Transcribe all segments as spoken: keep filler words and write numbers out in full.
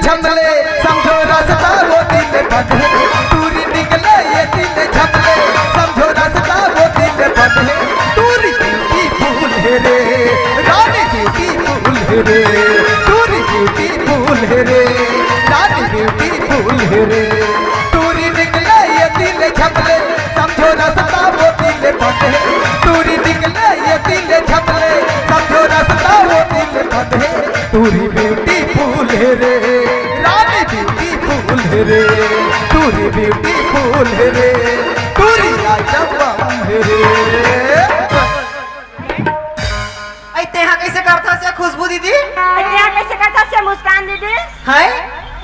झमले, समझो रास्ता वो दिल बंद हे, टूरी निकले ये दिल झमले, समझो रास्ता वो दिल बंद हे, टूरी ब्यूटीफुल हे रे, रानी ब्यूटीफुल हे रे, टूरी ब्यूटीफुल हे रे, रानी ब्यूटीफुल हे रे, टूरी निकले ये दिल झमले, समझो रास्ता वो दिल बंद हे, टूरी निकले ये दिल झमले, समझो रास्ता वो दिल बंद हे, टूरी ब्यूटीफुल हे रे, रानी ब्यूटीफुल हे रे, टूरी ब्यूटीफुल हे रे, टूरी आइटम बम हे रे। अई तेहा कइसे करथस ये खुशबू दीदी? अई तेहा कइसे करथस ये मुस्कान दीदी? हैं?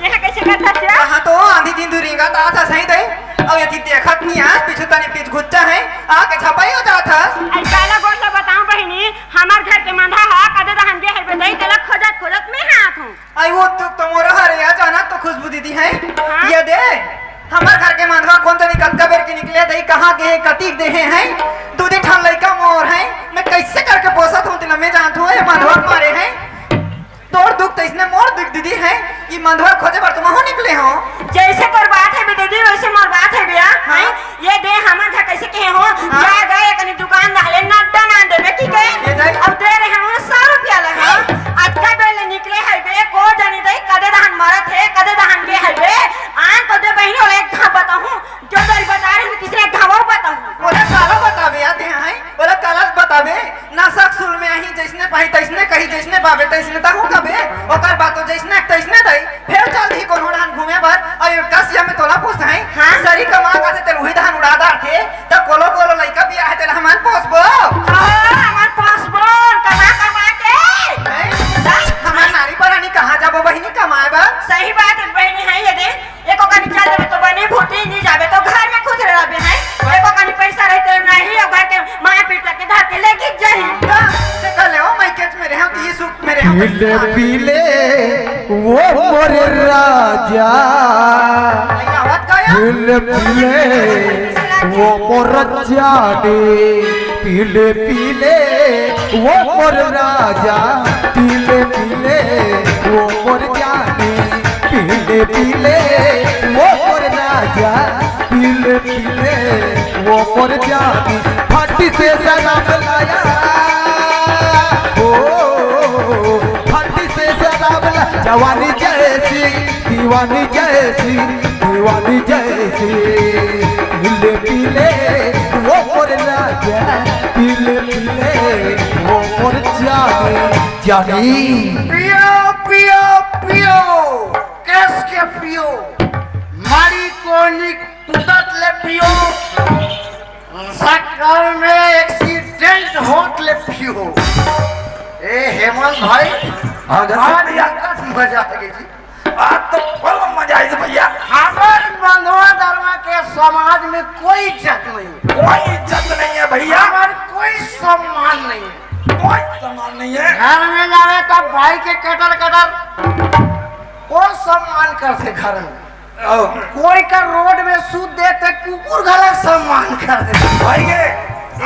तेहा कइसे करथस ये? कहाँ तो आंधी दिन दुरिंगा ता था सही दे। अब यदि देखत नहीं आज पीछू तनी पीछ गुच्चा है, आके छपाई हो जाथस। अई काला गोठ ला बताऊं बहिनी, हमर घर के मंधा हा कदे दहन गे हे बेदई, तेला खोजत खोजत मैं हाथ हूँ। अई वो तो तमोरा हरे या जाना तो खुशबू दीदी है। हाँ? ये दे, हमर घर के मंधवा कोन तनी कतका बेर के निकले दई, कहाँ गे हे, कतिक दे हे, हैं? दू दे ठान लइका मोर हैं, मैं कइसे करके पोसत हूँ, तेला मैं जानत हूँ, ये मंधवा मारे हैं। तोर दुख तइसने मोर दुख दीदी है, ये मंधवा खोजे बर तुमहू निकले हो। जइसे तोर बात हे बे दीदी, वइसे मोर बात हे बिया, हाँ। हैं? ये दे हमर घर कइसे कहे हो, हाँ। जा गा कनी दुकान डाले नड्डा ना देबे की कहे? ये दे। अब दे रहे हम सौ रुपया लगे। हाँ। अतका बेर ले निकले हे बे, को जानी दे, कदे दहन मरत हे, कदे दहन गे हे बे। आन तो दे बहिनी, ओला एक घाव बताहूँ, जो तोरी बता रहे हो, तीसरे घाव बताहूँ। ओला काला बताबे, आते हैं, ओला काला बताबे, ना सक सुल में आही, जइसने पाही, तइसने कही, जइसने पाबे, तइसने तहूँ कबे, ओकर बाद तो जइसने, तइसने दई, फेर चल दी कोनो डाहन घूमे बर, अउ कसिया में तोला पूछत हई, हाँ? सरी कमा खाथे तेल उही धान उड़ा डारथे, त कोलो कोलो लइका बियाहे तेला हमन पोसबो। हाँ, हमन पोसबो, कमा कमा के। हैं? हमन नारी परानी कहाँ जाबो बहिनी कमाए बर? सही बात हे बहिनी, है ये दे। एको कनी चल देबे तो बनी भूती, नी जाबे तो घर में खुश रहबे, हैं? एको कनी पइसा रहिथे नहीं, अउ घर के मार पीट करके धर के लेके जाही। हाँ, से कह ले, ओ मैं केच में रहे हूँ, तो ये सुख में रहे हूँ। पीले पीले वो मोर राजा, नहीं आवत का या? पीले पीले वो मोर जाने, पीले पीले वो मोर राजा, पीले पीले वो मोर जाने, पीले पीले वो मोर राजा, पीले पीले वो मोर जाने, फट से शराब लाया हो, फट से शराब ला, जवानी जैसी, दीवानी जैसी, दीवानी जैसी, पीले पीले वो मोर राजा, पीले पीले वो मोर जाने, जानी। पियो, पियो, पियो, कस के पियो, मारी कोनी टूटत ले पियो, शक्कर में एक्सीडेंट होत ले पियो। ए हेमंत भाई, हाँ, जैसे आज भैया। मजा आ गई जी। आज तो फुल मजा आई भैया। हमर मंधवा दरवा के समाज में कोई इज्जत नहीं। कोई इज्जत नहीं है भैया। हमर कोई सम्मान नहीं। कोई सम्मान नहीं है। घर में जावे तब भाई के कटर कटर, वो सम्मान करथे घर में। ओ। कोई का रोड में सूत दे ते कुकुर घलक सम्मान कर दे। भाई के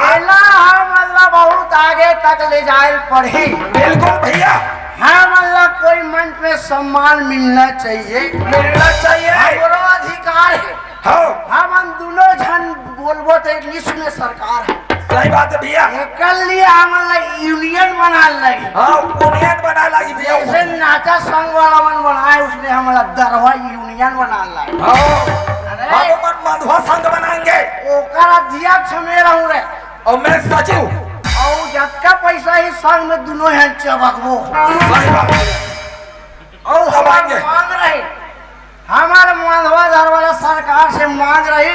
एला हमन ला बहुत आगे तक ले जाए पड़ही। बिल्कुल भैया। हमन ला कोई मंच में सम्मान मिलना चाहिए। मिलना चाहिए। हमरो अधिकार है। हाँ। हमन दोनों झन बोलबो तो इंग्लिश में सरकार है। सही बात है भैया। एकर लिए हमन ला यूनियन बना लगी। हाँ, यूनियन बना लगी भैया। जैसे नाचा संघ वाला मन बनाए, उसने हमन ला दरवा यूनियन बना लगी। हाँ। अरे। हम अपन मंधवा संघ बनाएंगे। ओकर अध्यक्ष मैं रहूं रे। और मैं सचिव। और जतका पैसा ही संघ में दोनों हैं चबकबो। सही बात है। और हम आएंगे। मांग रहे। हमर मंधवा दरवा ला सरकार से मांग रही,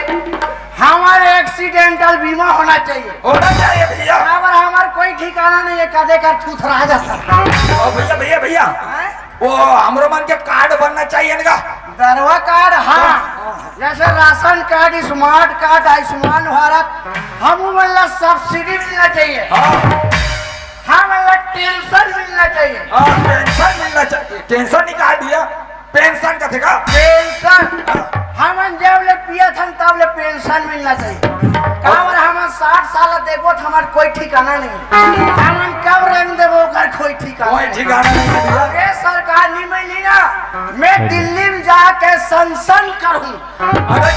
हमर एक्सीडेंटल बीमा होना चाहिए। होना चाहिए भैया। काबर हमर कोई ठिकाना नहीं है, कदे कर थुथरा जाता। ओ भैया, भैया, भैया, हैं? वो हमरो मन के कार्ड बनना चाहिए ना। दरवा कार्ड, हाँ। जैसे ration card, smart card, Ayushman Bharat, हम मन ला सब्सिडी मिलना चाहिए। हाँ। हम मन ला टेंशन मिलना चाहिए। हाँ, टेंशन मिलना चाहिए। टेंशन निकाल दिया। पेंशन कथे का? पेंशन। हमन जब ले पियत हन, तब ले पेंशन मिलना चाहिए। काबर हमन साठ साल देबो त हमर कोई ठिकाना नहीं। हमन कब रंग देबो ओकर कोई ठिकाना कोई नहीं। ठिकाना नहीं है भैया। अरे सरकार नहीं मिली ना, मैं दिल्ली में जाके सनसन करूँ। अरे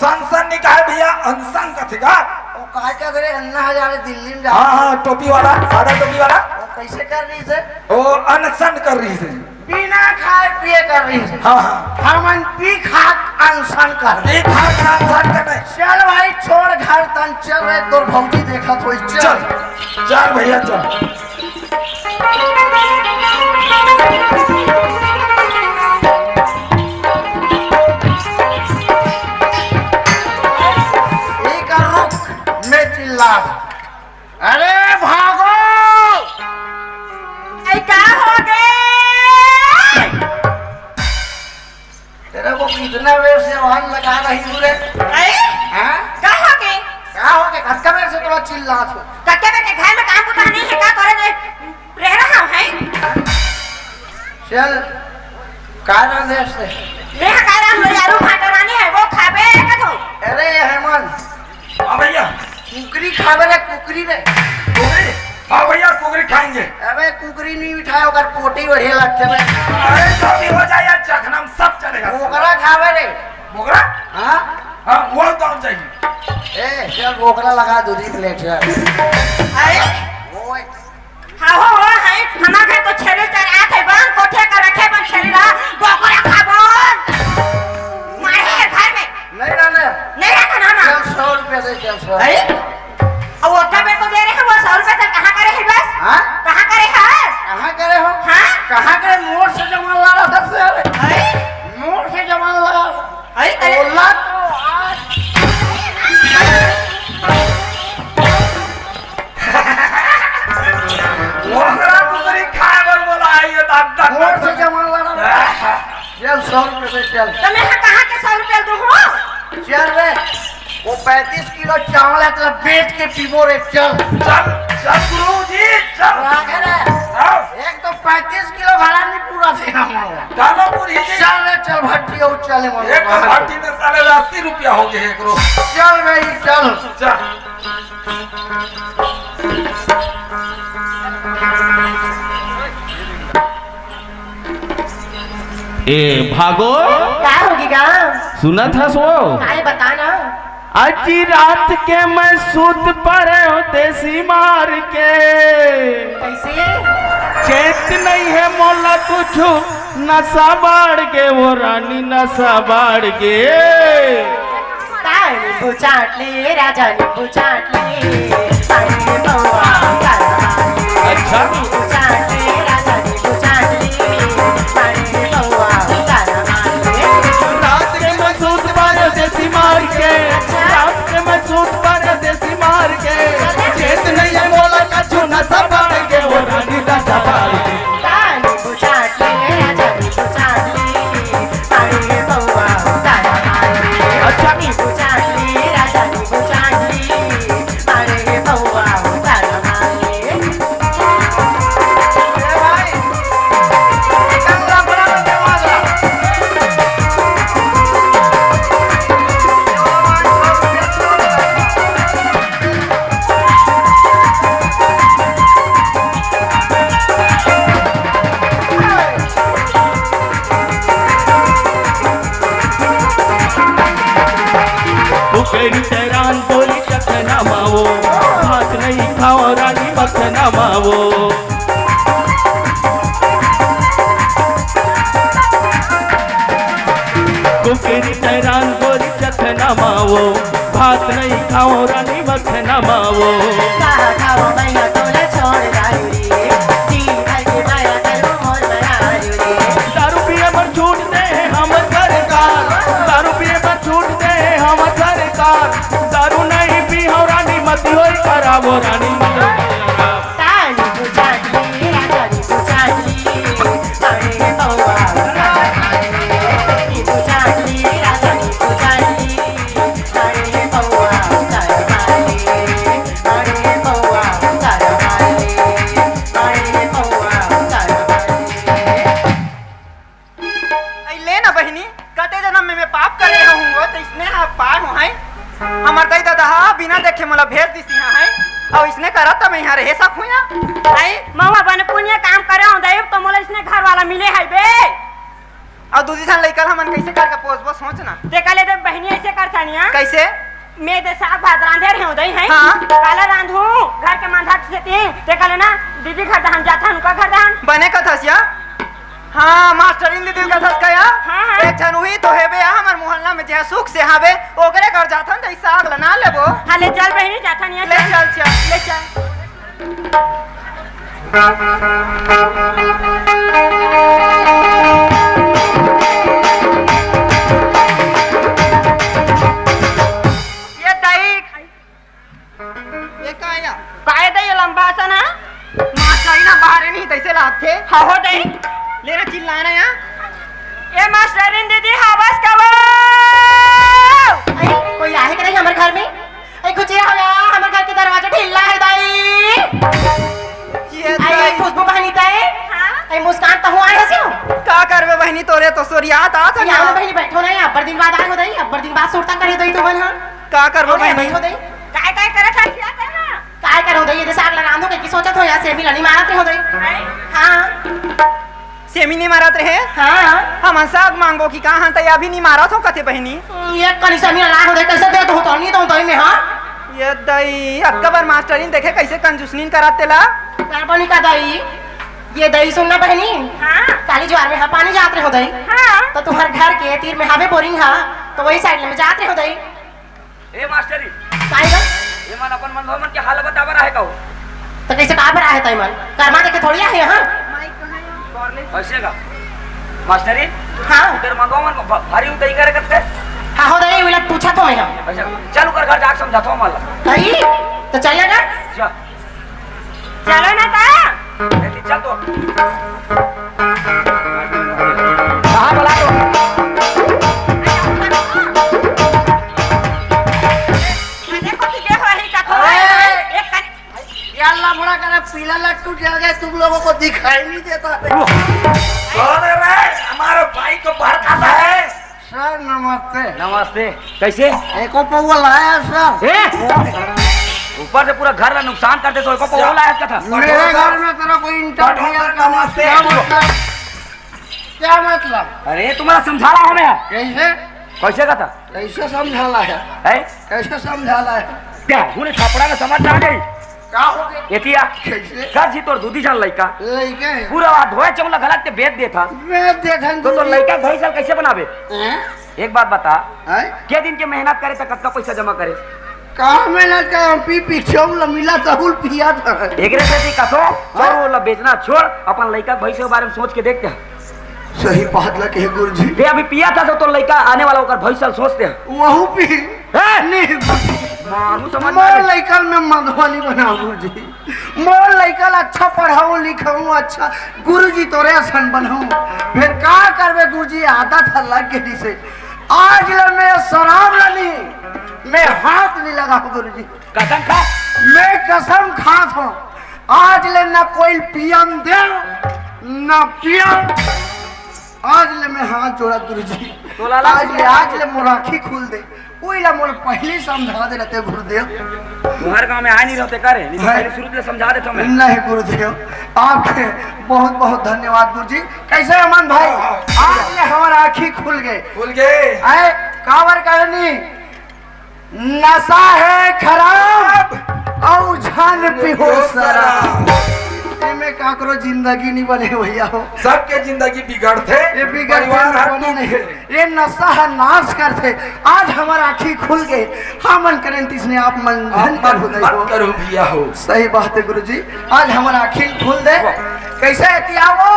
सनसन नहीं कहे भैया, अनशन कथे का? वो काय का करे अन्ना हजारे दिल्ली में जा। हाँ हाँ, टोपी वाला, सादा टोपी वाला। वो कैसे कर रही से? वो अनशन कर रही से। बिना खाए पिए कर रही से। हाँ हाँ। हमन पी खा अनशन कर रही। पी खा के अनशन कर रही। चल भाई छोड़ घर तन चल रे, तोर भौजी देखत होई चल। चल, चल भैया चल। एक रुक, मैं चिल्ला। अरे भागो! ए, का हो गे? तेरे को कितना बेर से आवाज लगा रही हूँ रे। अरे? हाँ? का हो गे? का हो गे? कतका बेर से तोला चिल्लात हूँ। कतका बेर के घर में काम बुता नहीं है का तोरे रे? रह रहा है। चल, का रांधे से? मैं का रांधे, आलू भाटा रानी है, वो खाबे का तू? अरे हेमंत। हाँ भैया। कुकरी खाबे रे, कुकरी रे। कुकरी? हाँ भैया, कुकरी खाएंगे। अबे कुकरी नहीं उठाए, ओकर पोटी बढ़िया लगते बे। अरे जो भी हो जाए यार, चखना में सब चलेगा। बोकरा खाबे रे। बोकरा? हाँ? हाँ, वो तो हम चाहिए। ए, चल बोकरा लगा दो, दो प्लेट चल। अरे? ओए। हाँ हो, हो, है, हमार घर तो छेरी चरात है, बन, कोठे का रखे बन छेरी ला, बोकरा खाबो। मारे है घर में। नहीं रहना। नहीं रहना ना, ना। चल, सौ रुपया दे, चल, सौ। है? अब वो क्या मेरे को दे रहे हैं, वो सौ रुपया तेरे कहाँ करे है बस? हाँ? कहाँ करे है? कहाँ करे हो? हाँ? कहाँ करे? मोर से जमा ला रहा था, सर। है? मोर से जमा ला रहा था। अरे, अरे। बोला तो आज। ओकरा कुकरी खाए बर बोला है ये दादा। मोर से जमा लड़ा। चल, सौ रुपये दे, चल। तो मैं कहाँ के सौ रुपये दूँ हो? चल रे, वो पैंतीस किलो चावल है, तो बेच के पीबो रे, चल। चल, चल गुरु जी, चल। राखे रे। हाँ। एक तो पैंतीस किलो भाड़ा नहीं पूरा देना मांगा। चलो पूरी जी। चल रे, चल भट्टी हो, चले मनो। एक भट्टी में साले अस्सी रुपया हो गए एक रोज। चल भाई, चल। चल। ए भागो। का होगी गा? सुनत हस वो? काय बता ना। अजी रात के मैं सूत परे हो देसी मार के। कैसे? चेत नहीं है मोला कुछ नशा बाढ़ के वो रानी नशा बाढ़ के। ताई नींबू चाट ले, राजा नींबू चाट ले, अरे बउआ, तारा मार ले। अच्छा। नींबू चाट ले, राजा नींबू चाट ले, अरे बउआ, तारा मार ले। रात के मैं सूत परदेसी मार के, अच्छा। रात के मैं सूत परदेसी मार के, चेत नहीं है मोला कछु नशा बाढ़ के, वो रानी नशा बाढ़ के। ताई नींबू चाट ले, राजा नींबू चाट ले, अरे बउआ, तारा मार ले। अच्छा। नींबू चाट ले, राजा नींबू चाट ले, अरे बउआ, तारा मार ले। कुकरी चरान बोली चखना मावो, भात नहीं खाओ रानी मखना मावो। कुकरी चरान बोली चखना मावो, भात नहीं खाओ रानी मखना मावो। कहा खाओ मैया तोला छोड़ दारू रे, जी भर के माया करो मोर मरारू रे। दारू पिए बर छूट दे हे हमर सरकार, दारू पिए बर छूट दे हे हमर सरकार। दारू नहीं पी हो रानी मती होई खराब हो रानी मती होई खराब। ताई नींबू चाट ले, राजा नींबू चाट ले, अरे बउआ, तारा मार ले। नींबू चाट ले, राजा नींबू चाट ले, अरे बउआ, तारा मार ले। अरे बउआ, तारा मार ले। अरे बउआ, तारा मार ले। अई ले ना बहिनी, कते जनम में मैं पाप करे रहूं, वो तो इसने हा पाए हो हैं। हमर दाई ददा हा बिना देखे मोला भेज दिस इहाँ है, अउ इसने करत त मैं इहाँ रहे सकहूँ या? भाई, महुआ बने पुनिया काम करे हूँ दई, तो मोला इसने घर वाला मिले है बे। अउ दू झन लइका ल हमन कइसे करके पोसबो, सोच ना। ते काले दे बहिनी अइसे करथन या? कइसे? मैं दे साग भात रांधे रहे हूँ दई है। हाँ। काला रांधू, घर के मंधा से ती, ते काले ना दीदी घर दहन जाथन, उनका घर दहन। बने कथस या? हाँ, मास्टरिन दीदी ल कथस का या? हाँ, हाँ। एक झन उही तो हेबे या हमर मोहल्ला में, जेहा सुख से हावे, ओकरे घर जाथन, त ई साग ल ना लेबो। हाँ, ले चल बहिनी, जाथन या, ले चल। चल, चल, ले चल। ये दई, ये का आया? काय दे ये लंबा सा ना? मास्टरिन बाहर नहीं तइसे लागथे। हाँ हो दई। ले ना चिल्लाना या। ए मास्टरिन दीदी, हवस का वो? अरे, कोई आहे के नहीं हमर घर में? अरे, कुछ ये हो या, हमर घर के दरवाजा ढीला है दई। ये अरे, दई। खुशबू बहिनी दई। हाँ? अरे, मुस्कान तहूँ आए हस? का करबे बहिनी, तोरे तो सोरियात आत हे या ना। बहिनी, बैठो ना, अब्बड़ दिन बाद आए हो दई, अब्बड़ दिन बाद सुरता करे दई तुमन, हाँ? का करबो अरे, बहिनी? बैठो दई। काय, काय करत हस या तेन? काय करो दई, ये दे साग ल रांधो कहिके सोचत हो या, सेमी ल निमारत रहे हो दई। हैं? हाँ। सेमी निमारत रहे? हाँ। हमन साग मांगबो कि कहाँ, त ये अभी निमारत हो कथे बहिनी। हम्म, एक कनी सेमी ल लाए हो दई, कइसे दे दो तो, नहीं दो दई मैं, हाँ? ये दई, अतका बार मास्टरिन देखे कइसे कंजूसनिन करत तेला। का बनी का दई? ये दई सुन ना बहिनी। हाँ। काली ज्वार में हा पानी जात रहे हो दई। हाँ। त तुम्हर घर के तीर में हावे बोरिंग हा, त वही साइड में जात रहे हो दई। ए मास्टरी, काय गा? ये मन अपन मन मन के हाल बताबर आहे कहू। त कइसे का बर आहे तई मन? कर्मा देखे थोड़ी आहे, हाँ? अइसे का? मास्टरी, हाँ। उधर मन मन भ-, भारी उतई करे करते? हाँ हो दई, ओला पूछत हो मैं, हाँ। अच्छा, चल ओकर घर जाके समझात हो मन ला। दई, त चल ना। चल। चलो ना ता। ए, चल तो। कहाँ बुला तो? अरे, कुछ के हो ही का तो। अरे! एक कन- यार, लफड़ा करे, पीला लट्टू जल गए, तुम लोगों को दिखाई नहीं देता। कौन है रे? हमारे भाई को भड़काता है। सर, नमस्ते। नमस्ते। कैसे? एको पौवा लाया, सर। ए? ऊपर से पूरा घर ला नुकसान कर दे, तो एको पौवा लाया इसका था। मेरे घर में तेरा कोई इंटरफियर का मत, नमस्ते। क्या मतलब? क्या मतलब? अरे, तुम्हारा समझा रहा हूँ मैं। कैसे? कैसे का था? कैसे समझा रहा है? हैं? कैसे समझा रहा है? क्या? तूने थपड़ा में समझ ना आ गई? का हो गया? एतिया। कैसे? का जी तोर दूधी जान लइका। लइका है। पूरा हाथ धोए चौला घलक के बेच देता। बेच देता तो, तो दूधी। लइका भैंस कैसे बनावे? हैं? एक बात बता, हैं? के दिन के मेहनत करे त कतका पैसा जमा करे? का मेहनत करे? हम पी पी चौल मिला तहुल पिया था। एकरे से भी कसो, हैं? चौल ला बेचना छोड़, अपन लइका भैंस के बारे में सोच के देखते हैं। सही बात ला कहे गुरुजी। ते अभी पिया था तो, तो लइका आने वाला ओकर भैंस ला सोचते हैं। वहू पी। हैं? नहीं गुरुजी। मारू समझ में मोर आवे। लइका में मधुबनी बनाओ गुरुजी। मोर लइका ला अच्छा पढ़ाऊं लिखाऊं, अच्छा गुरुजी तोरे असन बनाऊं। फिर का करबे गुरुजी, आदत ह लग गई से। आज ले मैं शराब ला नहीं, मैं हाथ नहीं लगाऊं गुरुजी। कसम खा। मैं कसम खात हूँ, आज ले ना कोई पियन दे, ना पियन। आज ले मैं हाथ जोड़ा गुरुजी। तो लाला आज ले, आज ले मोर आँखी खुल दे। ओइला मोर पहले समझा दे रहते गुरुदेव। तुम्हारे गांव में आए नहीं रहते का रे? नहीं तो हैं? पहले शुरू से समझा देता मैं। नहीं गुरुदेव, आपके बहुत बहुत धन्यवाद गुरुजी। कैसे अमन भाई? हाँ, हाँ। आज ले हमार आँखी खुल गए। खुल गए। आए, काबर कहनी, नशा है खराब, अउ झन पिहो शराब। एमे काकरो जिंदगी नहीं बने भैया हो। सबके जिंदगी बिगड़थे, ये बिगड़थे, परिवार हर बने टूट नहीं। के। ये नशा ह नाश करथे। आज हमर आँखी खुल गे, हमन करेन तिसने आप मन आप धन कर मत, हो गए मत हो। करो भैया हो। सही बात है गुरुजी, आज हमर आँखी खुल दे। वाह। कैसे है तियावो?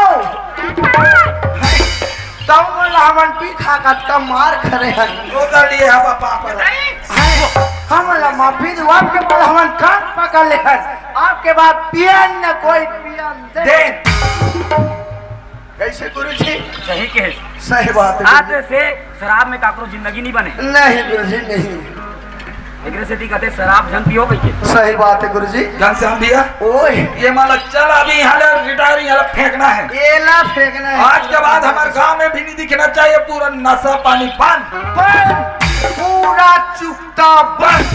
तब बोला हमन पी खा कतका मार खरे हन। वो कर लिए हवा पापड़। हाय, हमन ला माफी दो, आपके बाद हमन कान पकड़ ले हन। आपके बाद पियन न कोई पियन दे। दे। कैसे गुरु जी? सही कहे। सही बात है आज गुरु जी। से शराब में काकरो जिंदगी नहीं बने। नहीं गुरु जी, नहीं। एकरे सेती कहते शराब झन पियो कहिके। सही बात है गुरु जी। घनश्याम भैया। ओए। ये माला चल अभी यहाँ ले रिटायर यहाँ ले फेंकना है। एला फेंकना है। आज के बाद हमारे गांव में भी नहीं दिखना चाहिए पूरा नशा पानी बंद। बंद। पूरा चुप तो बस,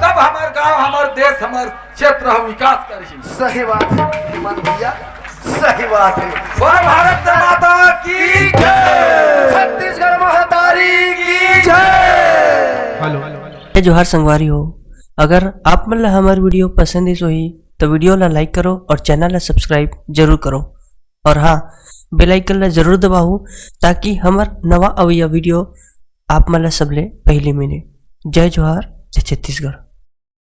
तब हमर गांव, हमर देश, हमर क्षेत्र ह विकास करही। सही बात है विमल भैया, सही बात है। बोलो भारत माता की जय। छत्तीसगढ़ महतारी की जय। जय जोहार संगवारी हो। अगर आप मन ला हमर वीडियो पसंद आइस होही तो वीडियो ला लाइक करो और चैनल ला सब्सक्राइब जरूर करो। और हाँ, बेल आइकन ला जरूर दबाहू, ताकि हमर नवा अवइया वीडियो आप मन ला सबले पहली मिले। जय जोहार, जय छत्तीसगढ़।